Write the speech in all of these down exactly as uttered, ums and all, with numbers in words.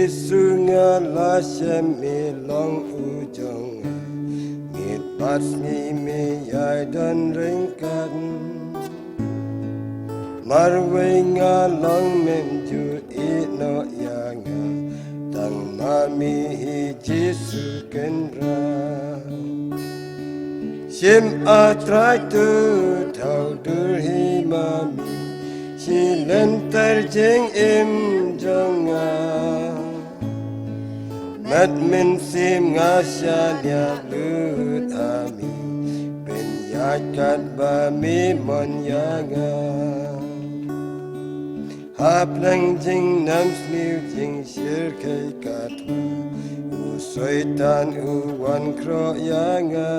Jisu nga la shem me long u jong nga, miet bad sngi me ïai don ryngkat. Marwei nga long mem ju ïehnoh ïa nga, tang ma me hi Jisu Kynrad. Shim A Trai to thaw dur hi ma me, shi lynter jingim jong nga. Met mynsiem nga shaniah lut ha me, pynïaid katba me mon ïa nga. Hapdeng jingnang sniew jingshyrkhei katba, u Soitan u wan khroh ïa nga.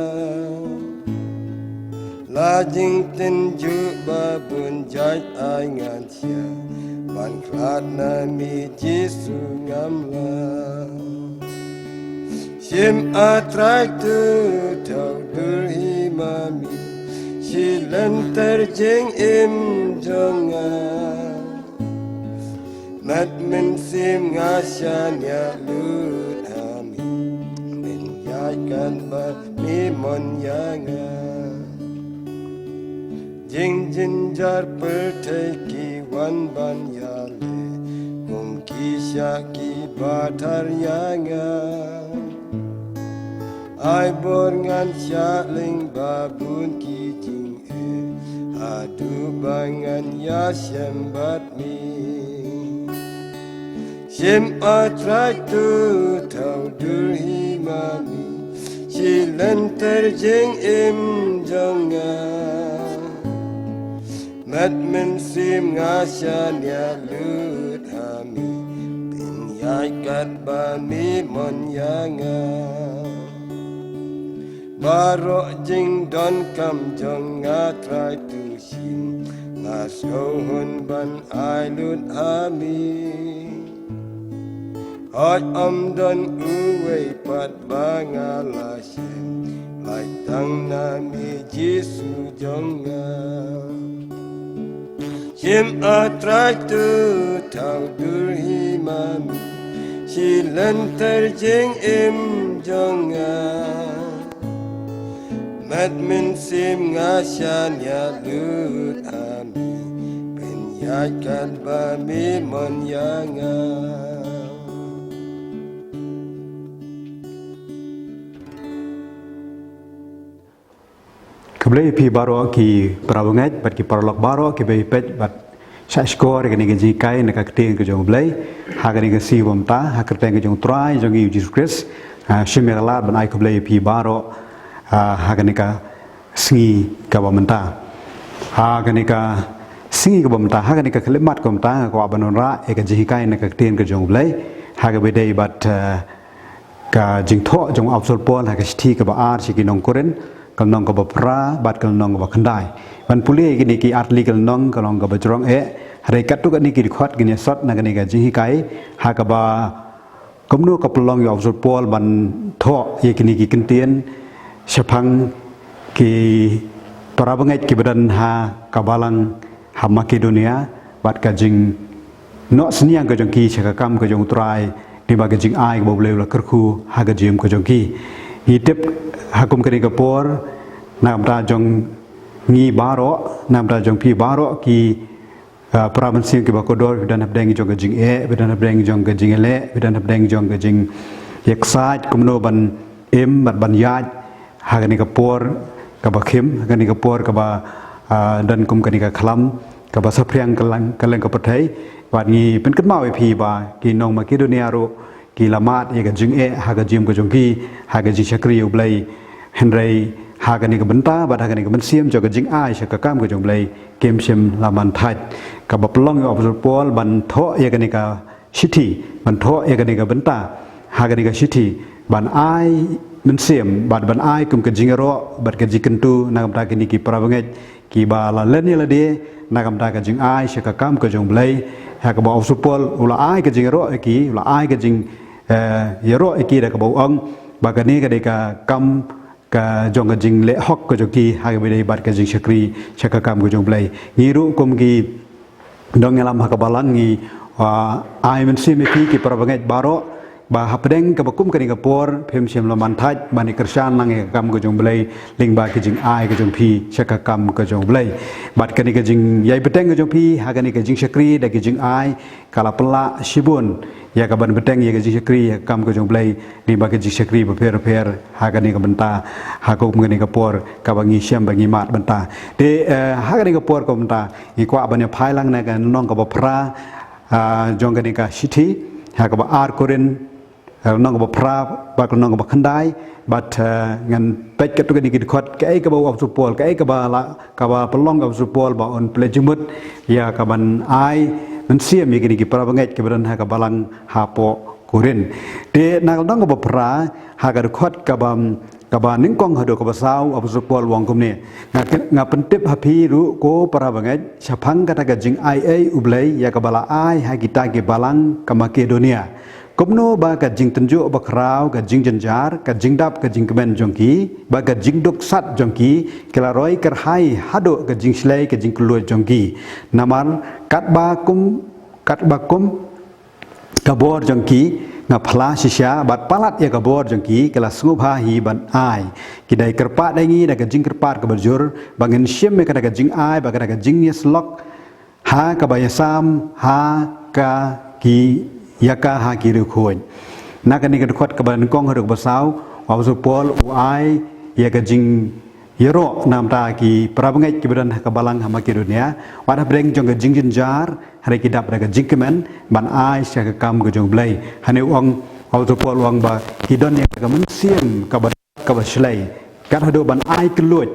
La jingtynjuh ba bun jait ai ngan shah, ban khlad na me Jisu ngam lah. Shim A Trai to thaw dur hi ma me, shi lynter jingim jong nga. Met mynsiem nga shaniah lut ha me, pynïaid katba me mon ïa nga. Jingjynjar pyrthei ki wan ban ïaleh, kum ki shah kiba thar ïa nga. Ai bor ngan shah lyngba bun ki jingeh, haduh ba ngan ïashem bad me. Shim A Trai to thaw dur hi ma me, shi lynter jingim jong nga. Met mynsiem nga shaniah lut ha me, pynïaid katba me mon ïa nga. Baroh jingdonkam jong nga Trai to shim, nga sngewhun ban ai lut ha me. Hooid ym don uwei pat ba nga la shem, lai tang na me Jisu jong nga. Shim A Trai to thaw dur hi ma me, shi lynter jingim jong nga. Met mynsiem nga shaniah lut ha me, pynïaid katba me mon ïa nga. Khublei ïa phi baroh ki para bangeit bad ki paralok baroh kiba ïa peit bad shah shkor ïa kane ka jinghikai na ka ktien ka jong U Blei ha kane ka sngi ba mynta ha ka kyrteng ka jong U Trai jong ngi U Jisu Khrist. Ah, shim ïa ka lad ban ai khublei ïa phi baroh, ah, ha kane ka sngi kaba mynta. Ha kane ka sngi kaba mynta, ha kane ka khyllipmat kaba mynta, nga kwah ban wanrah ïa ka jinghikai na ka ktien ka jong U Blei ha kaba ïadei bad, ah, ka jingthoh jong u Apostol Paul ha ka shithi kaba ar sha ki nong Korinth, ka lynnong kaba phra bad ka lynnong kaba khyndai. Ban pule ïa kine ki artylli ki lynnong, ka long kaba jrong eh, hynrei katto katne ki dkhot ngin ïa sot na kane ka jinghikai ha kaba kumno ka pynlong ïa u Apostol Paul ban thoh ïa kine ki kyntien shaphang ki para bangeit kiba don ha ka balang ha Makedonia bad ka jing noh synñiang ka jong ki sha ka kam ka jong U Trai, lyngba ka jingai kaba U Blei u la kyrkhu ha ka jingim ka jong ki. Ngi tip ha kum kane ka por, na ka bynta jong ngi baroh, na ka bynta jong phi baroh ki, ah, para mynsiem kiba kordor, phi don hapdeng jong ka jingeh, phi don hapdeng jong ka jingïaleh, phi don hapdeng jong ka jingïaksaid kumno ban im bad ban ïaid ha kane ka por kaba khim, ha kane ka por kaba, ah, don kum kane ka khlam kaba saphriang kylleng, kylleng ka pyrthei. Bad ngi pynkynmaw ïa phi ba ki nong Makedonia ruh ki la mad ïa ka jingeh ha ka jingim ka jong ki ha ka jingshakri ïa U Blei. Hynrei ha kane ka bynta bad ha kane ka mynsiem jong ka jingai sha ka kam ka jong U Blei kim shym la man thait. Kaba pynlong ïa u Apostol Paul ban thoh ïa kane ka shithi, ban thoh ïa kane ka bynta ha kane ka shithi, ban ai mynsiem bad ban ai kum ka jingïaroh bad ka jingkyntu na ka bynta kine ki para bangeit kiba la len ïa lade na ka bynta ka jingai sha ka kam ka jong U Blei. Ha kaba u Apostol Paul u la ai ka jingïaroh ïa ki, u la ai ka jing, eh, ïaroh ïa ki da kaba u ong ba kane ka dei ka kam ka jong ka jingleh hok ka jong ki ha kaba ïadei bad ka jingshakri sha ka kam ka jong U Blei. Ngi ruh kum ki nongïalam ha ka balang ngi Wa ai mynsiem ïa phi ki para bangeit baroh, ba hapdeng kaba kum kane ka por phim shym la man thait ban ïa kyrshan lang ïa ka kam ka jong U Blei lyngba ki jingai ka jong phi sha ka kam ka jong U Blei. Bad kane ka jingïai bteng ka jong phi ha kane ka jingshakri da ki jingai ka la pynlah shibun ïa ka ban bteng ïa ka jingshakri ïa ka kam ka jong U Blei lyngba ka jingshakri bapher bapher ha kane ka bynta, ha kum kane ka por kaba ngi shem ba ngi mad bynta. Te eh, ha kane ka por ka bynta ngi kwah ban ïa phai lang na ka lynnong kaba phra ah, jong kane ka shithi, ha kaba ar Korinth, eh, lynnong kaba phra bad lynnong kaba khyndai. Bad eh, ngan peit katto katne ki dkhot, kaei kaba u Apostol Paul, kaei kaba la, kaba pynlong u Apostol Paul ba un pynleit jingmut ïa ka ban ai mynsiem ïa kine ki para bangeit kiba don ha ka balang hapoh Korinth. Te na ka lynnong kaba phra, ha ka dkhot kaba kaba nyngkong haduh kaba saw, u Apostol Paul u ong kumne: Nga, nga pyntip ha phi ruh ko para bangeit, shaphang kata ka jingaiei U Blei ïa kaba la ai ha kita ki balang ka Makedonia, kumno ba ka jingtynjuh bakhraw, ka jingjynjar, ka jingdap ka jingkmen jong ki, bad ka jingduk sat jong ki, ki la roi kyrhai haduh ka jingshlei ka jingkylluid jong ki. Namar katba kum, katba kum ka bor jong ki nga phla shisha, bad palat ïa ka bor jong ki, ki la sngewbha hi ban ai. Ki dei kyrpad ïa ngi da ka jingkyrpad kaba jur, ba ngin shim ïa kata ka jingai bad kata ka jingïasyllok ha kaba ïasam ha ka ki, ïa ka ha ki riewkhuid. Na kane ka dkhot kaba nyngkong haduh kaba saw, u Apostol Paul u ai ïa ka jing ïaroh na ka bynta ki para bangeit kiba don ha ka balang ha Makedonia, wat hapdeng jong ka jingjynjar, hynrei ki dap da ka jingkmen ban ai sha ka kam ka jong U Blei. Hangne u ong, u Apostol Paul u ong ba ki don ïa ka mynsiem kaba, kaba shlei, kat haduh ban ai kylluid,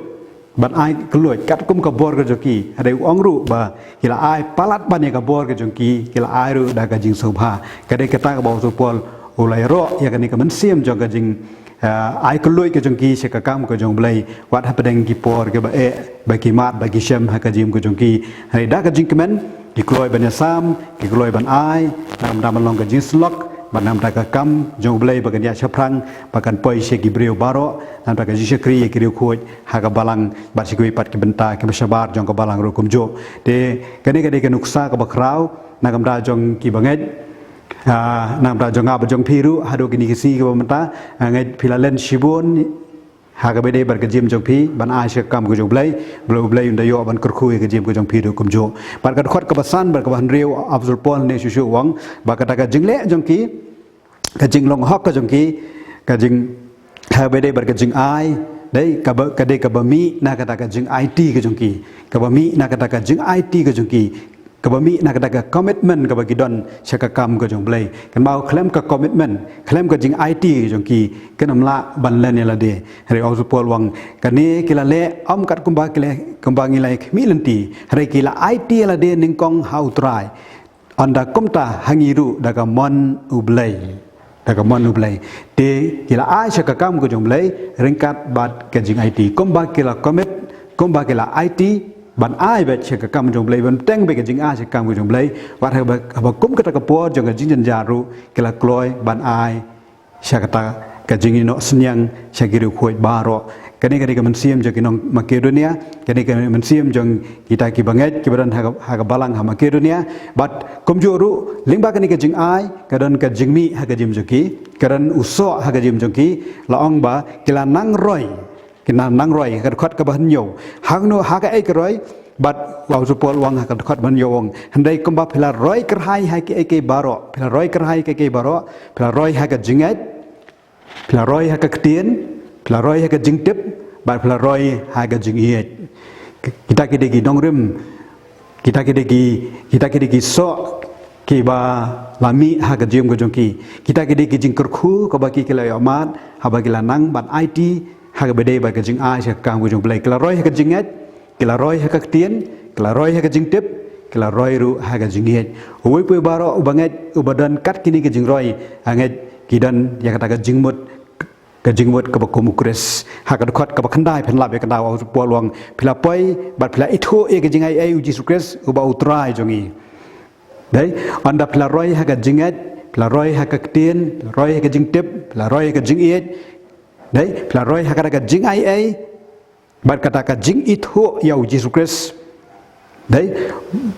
ban ai kylluid katkum ka bor ka jong ki. Hynrei u ong ruh ba ki la ai palat ban ïa ka bor ka jong ki, ki la ai ruh da ka jingsngewbha. Ka dei kata kaba u Apostol Paul u la ïaroh ïa kane ka mynsiem jong ka jing ah, ai kylluid ka jong ki sha ka kam ka jong U Blei, wat hapdeng ki por kiba eh, ba ki mad, ba ki shem ha ka jingim ka jong ki. Hynrei da ka jingkmen ki kloi ban ïasam, ki kloi ban ai, na ka bynta ban long ka jingïasyllok, bad na ka bynta ka kam jong U Blei ba kan ïaid shaphrang, ba kan poi sha ki briew baroh, na ka bynta ka jingshakri ïa ki riewkhuid ha ka balang, bad sha kiwei pat ki bynta kiba shabar jong ka balang ruh kumjuh. Te kane ka dei ka nuksa kaba khraw na ka bynta jong ki bangeit, ah, na ka bynta jong nga bad jong phi ruh, haduh kine ki sngi kiba mynta, ah, nga ngeit phi la len shibun ha kaba ïadei bad ka jingim jong phi ban ai sha ka kam ka jong U Blei, ba U Blei un da ïoh ban kyrkhu ïa ka jingim ka jong phi ruh kumjuh. Bad ka dkhot kaba san bad kaba hynriew, u Apostol Paul ne shuh shuh u ong ba kata ka jingleh jong ki, ka jinglong hok ka jong ki, ka jing, ha kaba ïadei bad ka jingai, dei kaba, ka dei kaba mih na kata ka jingaiti ka jong ki, kaba mih na kata ka jingaiti ka jong ki, kaba mih na kata ka commitment kaba ki don sha ka kam ka jong U Blei. Kynmaw, khlem ka commitment, khlem ka jingaiti ka jong ki, kin ym lah ban len ïa lade. Hynrei u Apostol Paul u ong kane ki la leh ym kat kumba ki la, kumba ngi la khmih lynti, hynrei ki la aiti ïa lade nyngkong ha U Trai. Ynda kumta ha ngi ruh da ka mon U Blei. Da ka mon U Blei. Te ki la ai sha ka kam ka jong U Blei ryngkat bad ka jingaiti. Kumba ki la commit, kumba ki la aiti ban ai beit sha ka kam jong U Blei, ban bteng beit ka jingai sha ka kam ka jong U Blei. Wat haba, haba kum kata ka por jong ka jingjynjar ruh, ki la kloi ban ai sha kata ka jingïehnoh synñiang sha ki riewkhuid baroh. Kane ka dei ka mynsiem jong ki nong Makedonia, kane ka mynsiem jong kita ki bangeit kiba don ha ka, ha ka balang ha Makedonia. Bad kumjuh ruh, lyngba kane ka jingai, ka don ka jingmih ha ka jingim jong ki, ka don u soh ha ka jingim jong ki, la ong ba ki la nang roi, ki la nang roi, ha ka dkhot kaba hynñiew. Hangno, ha kaei ka roi? Bad u Apostol Paul u ong ha ka dkhot ba hynñiew u ong: Hynrei kumba phi la roi kyrhai ha kiei kiei baroh, phi la roi kyrhai ha kiei kiei baroh, phi la roi ha ka jingngeit, phi la roi ha ka ktien, phi la roi ha ka jingtip, bad phi la roi ha ka jingïeit. Kita ki dei ki nongrim, kita ki dei ki, kita ki dei ki soh kiba la mih ha ka jingim ka jong ki. Kita ki dei ki jingkyrkhu kaba ki, ki la ïoh mad haba ki la nang ban aiti ha kaba ïadei bad ka jingai sha ka kam ka jong U Blei. Ki la roi ha ka jingngeit, ki la roi ha ka ktien, ki la roi ha ka jingtip, ki la roi ruh ha ka jingïeit. Uwei pa uwei baroh uba ngeit, uba don kat kine ki jingroi, nga ngeit ki don ïa kata ka jingmut, ka jingmut kaba kum U Khrist. Ha ka dkhot kaba khyndai phin lap ïa kata, u Apostol Paul u ong: Phi la poi bad phi la ithuh ïa ka jingaiei U Jisu Khrist uba U Trai jong ngi. Dei, ynda phi la roi ha ka jingngeit, phi la roi ha ka ktien, phi la roi ha ka jingtip, phi la roi ha ka jingïeit. Dei, phi la roi ha kata ka jingaiei bad kata ka jingithuh ïa U Jisu Khrist. Dei,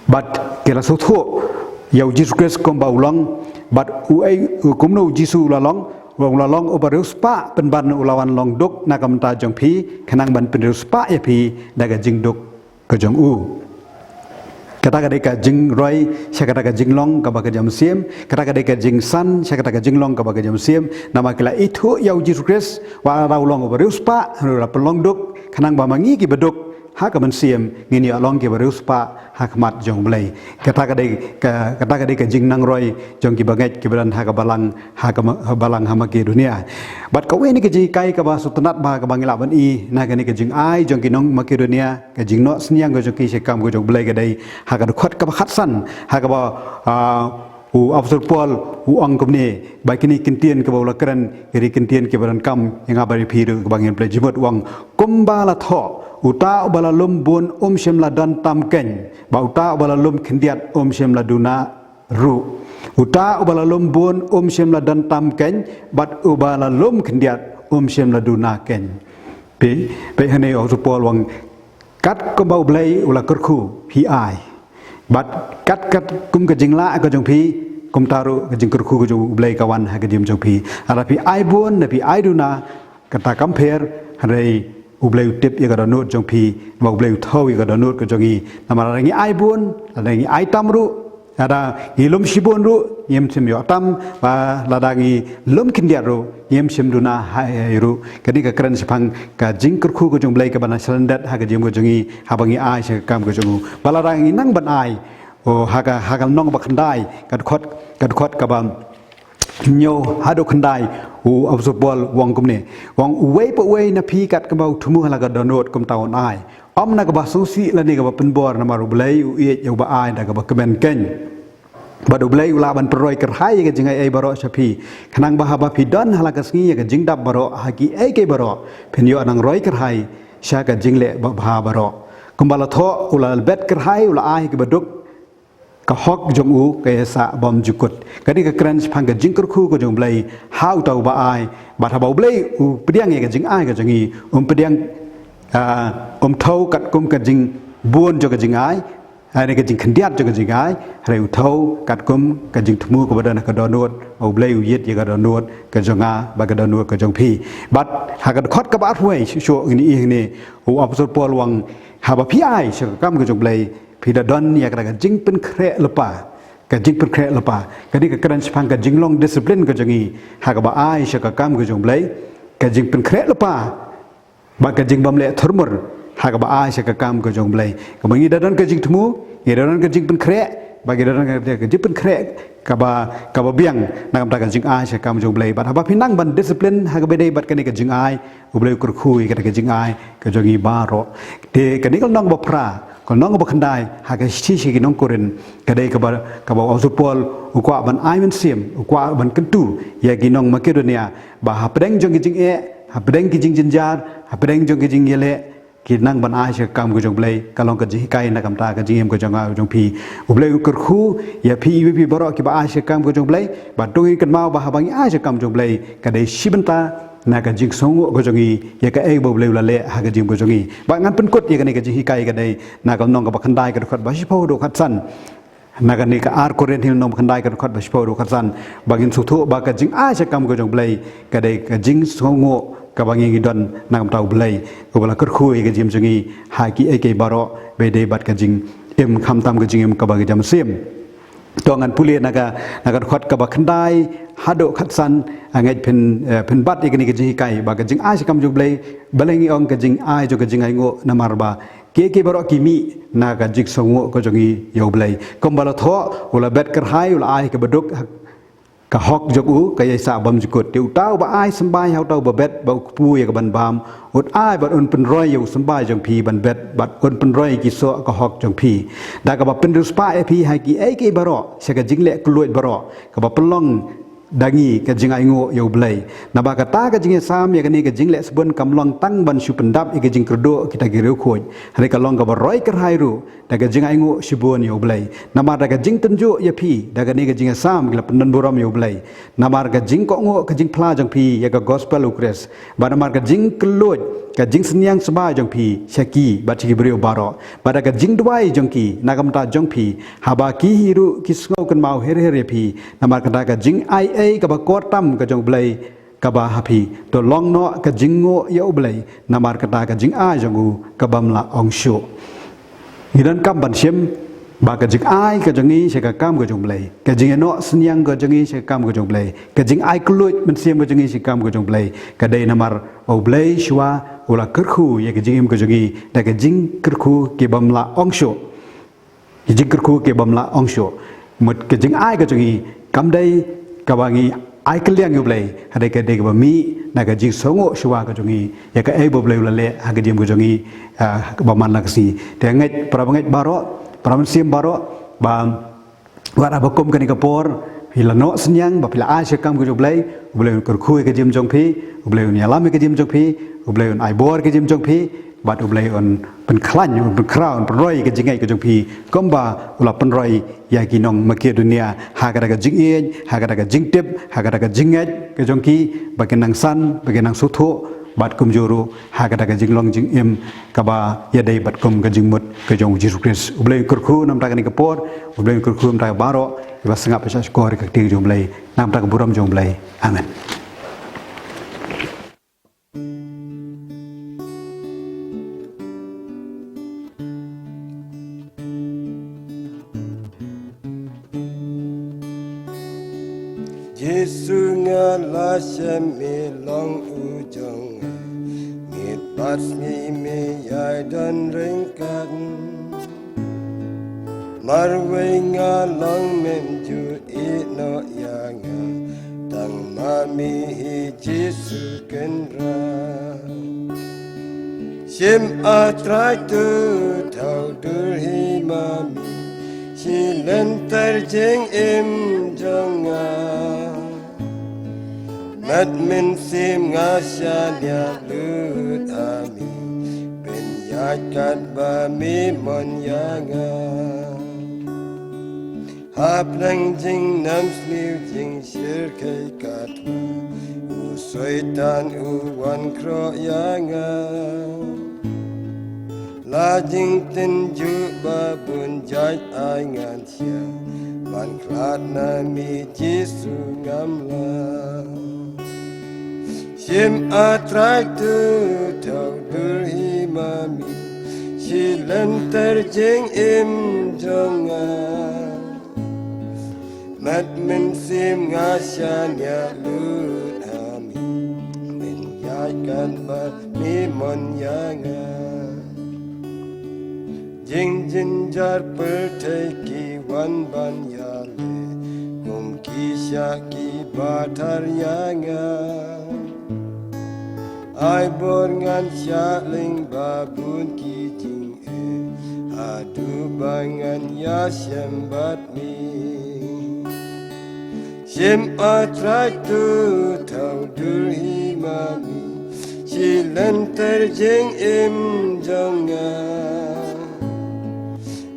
bad ki la sngewthuh ïa u Jisu Khrist kumba u long, bad u ei, u kumno u Jisu u la long, u la long uba riewspah pynban u la wan long duk na ka bynta jong phi, khnang ban pynriewspah ïa phi da ka jingduk ka jong u. Kata ka dei ka jingroi sha kata ka jinglong kaba ka jam siem, kata ka dei ka jingsan sha kata ka jinglong kaba ka jam siem, namar ki la ithuh ïa u Jisu Khrist, wat la u long uba riewspah, u la pynlong duk, khnang ba ma ngi kiba duk ha ka mynsiem ngin ïa long kiba riewspah ha khmat jong u Blei. Kata ka dei ka, kata ka dei ka jingnangroi jong kiba ngeit kiba don ha ka balang, ha ka ma-, balang ha Makedonia. Bad kawei na ki jinghikai kaba sngewtynnat bha kaba ngi lah ban i na kane ka jingai jong ki nong Makedonia, ka jingnoh synñiang ka jong ki sha ka kam ka jong u Blei ka dei ha ka dkhot kaba khatsan, ha kaba, ah, u Apostol Paul u ong kumne, ba kine ki ktien kaba u la kren, ki dei ki ktien kiba donkam ïa nga bad ïa phi ruh kaba ngin pynleit jingmut, u ong, kumba la thoh, uta uba la lum bun um shym la don tam keiñ, bad uta uba la lum khyndiat um shym la duna ruh. Uta uba la lum bun um shym la don tam keiñ, bad uba la lum khyndiat um shym la duna keiñ. Phi, phi, hangne u Apostol Paul u ong, kat kumba u Blei u la kyrkhu phi ai, bad kat, kat kum ka jinglah ka jong phi, kumta ruh ka jingkyrkhu ka jong u Blei ka wan ha ka jingim jong phi. Lada phi ai bun ne phi ai duna, kata kam pher, hynrei u Blei u tip ïa ka dohnud jong phi, namar u Blei u thaw ïa ka dohnud ka jong ngi. Namar lada ngi ai bun, lada ngi ai tam ruh, lada ngi lum shibun ruh, ngim shym ïoh tam, bad lada ngi lum khyndiat ruh, ngim shym duna ha ei ei ruh. Kane ka kren shaphang ka jingkyrkhu ka jong u Blei kaba na shlyndet ha ka jingim ka jong ngi, haba ngi ai sha ka kam ka jong u. Bad lada ngi nang ban ai, o, ha ka, ha ka lynnong ba khyndai, ka dkhot, ka dkhot kaba hynñiew haduh khyndai, u Apostol Paul u ong kumne, u ong, uwei pa uwei na phi kat kumba u thmu ha la ka dohnud kumta un ai, ym na kaba sngewsih lane kaba pynbor, namar u Blei u ïeit ïa uba ai da kaba kmen keiñ. Bad u Blei u lah ban pynroi kyrhai ïa ka jingai ei baroh sha phi, khnang ba haba phi don ha la ka sngi ïa ka jingdap baroh ha kiei kiei baroh, phin ïoh nang roi kyrhai sha ka jingleh babha baroh. Kumba la thoh, u la bet kyrhai, u la ai ha kiba duk ka hok jong u ka ïasah bymjukut. Kane ka kren shaphang ka jingkyrkhu ka jong u Blei ha uta uba ai, bad haba u Blei u pdiang ïa ka jingai ka jong ngi, um pdiang, ah, um thaw katkum ka jingbun jong ka jingai, lane ka jingkhyndiat jong ka jingai, hynrei u thaw katkum ka jingthmu kaba don ha ka dohnud, u Blei u ïeit ïa ka dohnud ka jong nga bad ka dohnud ka jong phi. Bad ha ka dkhot kaba arphew wei, shuh shuh ngin ïohi hangne, u Apostol Paul u ong, haba phi ai sha ka kam ka jong u Blei, phi da don ïa kata ka jingpynkhreh lypa, ka jingpynkhreh lypa. Kane ka kren shaphang ka jinglong disiplin ka jong ngi ha kaba ai sha ka kam ka jong u Blei, ka jingpynkhreh lypa, bad ka jingbymleh thurmur ha kaba ai sha ka kam ka jong u Blei. Kaba ngi da don ka jingthmu, ngi da don ka jingpynkhreh, bad ngi da don ka, ka jingpynkhreh kaba, kaba biang na ka bynta ka jingai sha ka kam jong u Blei. Bad haba phi nang ban disiplin ha kaba ïadei bad kane ka jingai, u Blei u kyrkhu ïa kata ka jingai ka jong ngi baroh. Te kane ka lynnong ba phra, ka lynnong ba khyndai, ha ka shithi sha ki nong Korinth, ka dei kaba, kaba u Apostol Paul u kwah ban ai mynsiem, u kwah ban kyntu ïa ki nong Makedonia, ba hapdeng jong ki jingeh, hapdeng ki jingjynjar, hapdeng jong ki jingïaleh, ki nang ban ai sha ka kam ka jong u Blei, ka long ka jinghikai na ka bynta ka jingim ka jong nga jong phi. U Blei u kyrkhu ïa phi iwei pa iwei baroh kiba ai sha ka kam ka jong u Blei, bad to ngin kynmaw ba haba ngi ai sha ka kam jong u Blei, ka dei shi bynta na ka jingsngewnguh ka jong ngi ïa kaei ba u Blei u la leh ha ka jingim ka jong ngi. Bad ngan pynkut ïa kane ka jinghikai ka dei na ka lynnong kaba khyndai, ka dkhot ba shiphew haduh khatsan. Na kane ka ar Korinth, lynnong ba khyndai, ka dkhot ba shiphew haduh khatsan, ba ngin sngewthuh ba ka jingai sha ka kam ka jong u Blei ka dei ka jingsngewnguh kaba ngi ngi don na ka bynta u Blei, uba la kyrkhu ïa ka jingim jong ngi ha kiei kiei baroh, ba ïadei bad ka jingim, khamtam ka jingim kaba ka jam siem. To ngan pule na ka, na ka dkhot kaba khyndai haduh khatsan, ngeit phin, eh, phin bat ïa kane ka jinghikai, ba ka jingai sha ka kam jong u Blei, balei ngi ong ka jingai jong ka jingainguh, namar ba kiei kiei baroh ki mih na ka jingsngewnguh ka jong ngi ïa u Blei. Kumba la thoh, u la bet kyrhai, u la ai ha kiba duk ka hok jong u ka ïasah bymjukut. Te uta uba ai symbai ha uta uba bet bad u kpu ïa ka ban bam, un ai bad un pynroi ïa u symbai jong phi ban bet, bad un pynroi ki soh ka hok jong phi. Da kaba pynriewspah ïa phi ha kiei kiei baroh sha ka jingleh kylluid baroh, kaba pynlong da ngi ka jingainguh ïa U Blei. Naba kata ka jingïasam ïa kane ka jingleh sbun kam long tang ban shu pyndap ïa ka jingkyrduh kita ki riewkhuid, hynrei ka long kaba roi kyrhai ruh da ka jingainguh shibun ïa U Blei. Namar da ka jingtynjuh ïa phi da kane ka jingïasam ki la pyndonburom ïa U Blei. Namar ka jingkohnguh ka jingphla jong phi ïa ka gospel U Khrist, bad namar ka jingkylluid ka jingsynñiang sbai jong phi sha ki bad sha ki briew baroh, bad da ka jingduwai jong ki na ka bynta jong phi, haba ki hi ruh ki sngew kynmaw her her ïa phi. Namar kata ka jingai ei kaba kor tam ka jong U Blei kaba ha phi, to long noh ka jingnguh ïa U Blei namar kata ka jingai jong u kaba ym lah ong shuh. Ngi donkam ban shim ba ka jingai ka jong ngi sha ka kam ka jong U Blei, ka jingïanoh synñiang ka jong ngi sha ka kam ka jong U Blei, ka jingai kylluid mynsiem ka jong ngi sha ka kam ka jong U Blei, ka dei namar U Blei shuwa u la kyrkhu ïa ka jingim ka jong ngi da ka jingkyrkhu kiba ym lah ong shuh. Ki jingkyrkhu kiba ym lah ong shuh. Mut ka jingai ka jong ngi kam dei kaba ngi ai kylliang ïa U Blei, hynrei ka dei kaba mih na ka jingsngew shuwa ka jong ngi ïa kaei ba U Blei u la leh ha ka jingim ka jong ngi, ah, kaba man la ka sngi. Te ngeit, para bangeit baroh, para mynsiem baroh, ba wat haba kum kane ka por phi la noh synñiang ba phi la ai sha ka kam ka jong U Blei, U Blei un kyrkhu ïa ka jingim jong phi, U Blei un ïalam ïa ka jingim jong phi, U Blei un ai bor ïa ka jingim jong phi, bad U Blei un pynkhlaiñ, un pynkhraw, un pynroi ïa ka jingngeit ka jong phi kumba u la pynroi ïa ki nong Makedonia ha kata ka jingïeit, ha kata ka jingtip, ha kata ka jingngeit ka jong ki, ba kin nang san, ba kin nang sngewthuh, bad kumjuh ruh ha kata ka jinglong jingim kaba ïadei bad kum ka jingmut ka jong U Jisu Khrist. U Blei un kyrkhu na ka bynta kane ka por, U Blei un kyrkhu na ka bynta baroh kiba sngap bad shahshkor ïa ka ktien jong U Blei, na ka bynta ka burom jong U Blei. Amen. Jisu, nga la shem me long u jong nga, miet bad sngi me ïai don ryngkat. Marwei nga long mem ju ïehnoh ïa nga, tang ma me hi Jisu Kynrad. Shim, A Trai, to thaw dur hi ma me, shi lynter jingim jong nga. Met mynsiem nga shaniah lut ha me, pynïaid katba me mon ïa nga. Hapdeng jingnang sniew jingshyrkhei katba, u Soitan u wan khroh ïa nga. La jingtynjuh ba bun jait ai ngan shah, ban khlad na me Jisu ngam lah. Shim, A Trai, to thaw dur hi ma me, shi lynter jingim jong nga. Met mynsiem nga shaniah lut ha me, pynïaid katba me mon ïa nga. Jingjynjar pyrthei ki wan ban ïaleh, kum ki shah kiba thar ïa nga. Ai bor ngan shah lyngba bun ki jingeh, haduh ba ngan ïashem bad me. Shim, A Trai, to thaw dur hi ma me, shi lynter jingim jong nga.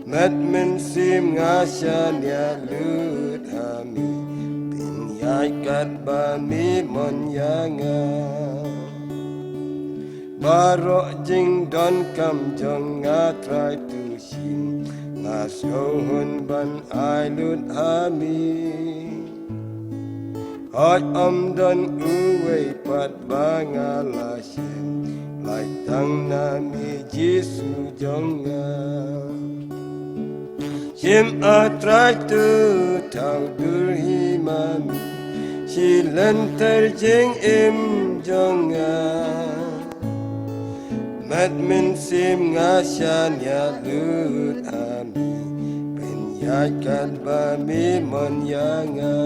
Met mynsiem nga shaniah lut ha me, pynïaid katba me mon ïa nga. Baroh jingdonkam jong nga, Trai, to shim, nga sngewhun ban ai lut ha me. Hooid, ym don uwei pat ba nga la shem, lai tang na me Jisu jong nga. Shim, A Trai, to thaw dur hi ma me, shi lynter jingim jong nga. Met mynsiem nga shaniah lut ha me, pynïaid katba me mon ïa nga.